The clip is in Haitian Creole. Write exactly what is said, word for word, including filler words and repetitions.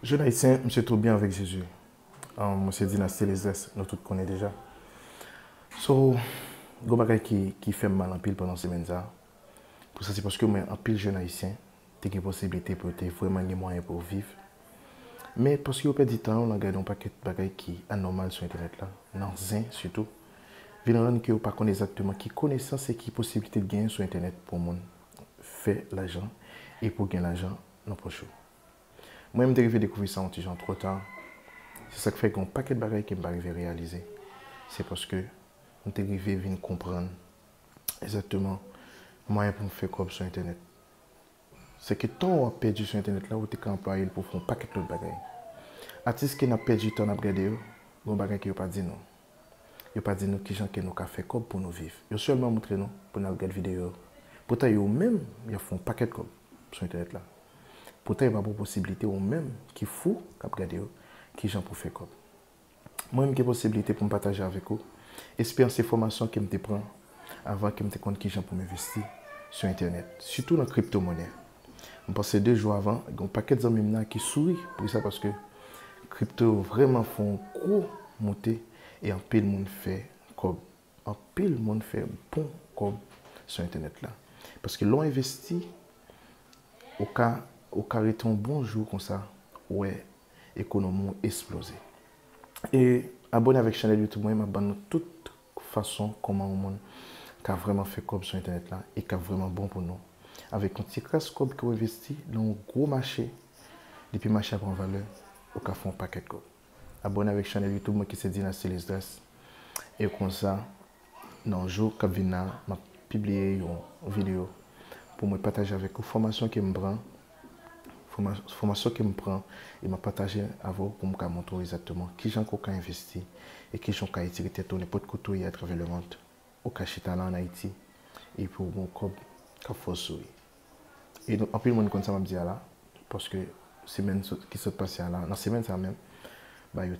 Jèn ayisyen, m se Tou Byen Avèk Jezi. Mwen se Dinastie Lesdres, nou tout konnen deja. So, gon bagay ki, ki fè m mal anpil pandan semèn sa. Pou sa, se paske mwen, anpil jèn ayisyen te gen posiblite pou yo te vrèman gen mwayen pou yo viv. Men paske yo pèdi tan yo nan gade yon pakèt bagay ki anòmal sou entènèt la, nan zen sitou, vin rann ke yo pa konn egzakteman ki konesans e ki posiblite ki genyen sou entènèt pou moun fè lajan e pou gen lajan nan pòch yo. Mwen, m te rive dekouvri sa yon ti jan twò ta. Se sa k fè gen yon pakèt bagay ke m pa rive reyalize. Se paske m te rive vin konprann egzakteman mwayen pou m fè kòb sou entènèt. Se ke tan w ap pèdi sou entènèt la, ou te ka anplwaye l pou w fè yon pakèt lòt bagay. Atis ke n ap pèdi tan n ap gade yo, gon bagay ke yo pa di nou. Yo pa di nou kijan ke nou ka fè kòb pou nou viv. Yo sèlman montre nou pou n al gad videyo yo. Poutan yo menm, y ap fè yon pakèt kòb sou entènèt la. Poutan yo pa ba w posiblite ou menm ki fou k ap gade yo, kijan pou w fè kòb. Mwen, m gen posiblite pou m pataje avèk ou esperyans e fòmasyon ke m te pran avan ke m te konn kijan pou m envesti sou entènèt, sitou nan kriptomonè. M panse de jou avan, gen yon pakèt zanmi m nan ki souri pou sa paske kripto yo vrèman fè yon gwo moute e anpil moun fè kòb. Anpil moun fè bon kòb sou entènèt la. Paske lè w envesti, ou ka, ou ka rete yon bon jou konsa, ou wè ekonomi w esploze. E abòne avèk chanèl YouTube mwen, m ap ban nou tout fason kòman yon moun ka vrèman fè kòb sou entènèt la e k ap vrèman bon pou nou. Avèk yon ti kras kòb ke w envesti nan yon gwo mache, depi mache a pran valè, ou ka fè yon pakèt kòb. Abòne avèk chanèl YouTube mwen ki se Dinastie Lesdres. E konsa, nan jou k ap vin la, m ap pibliye yon videyo pou mwen pataje avèk ou fòmasyon ke m pran, fòma-, fòmasyon ke m pran e m ap pataje avè w pou m ka montre w egzakteman kijan ke w ka envesti e kijan w ka etire tèt ou nenpòt kote w ye atravè lemonn. Ou ka chita la ann Ayiti epi w gen yon kòb k ap fè w souri. E nou, anpil moun konn sa m ap di a la, paske semèn sot, ki sot pase a la, nan semèn sa menm, ba yo te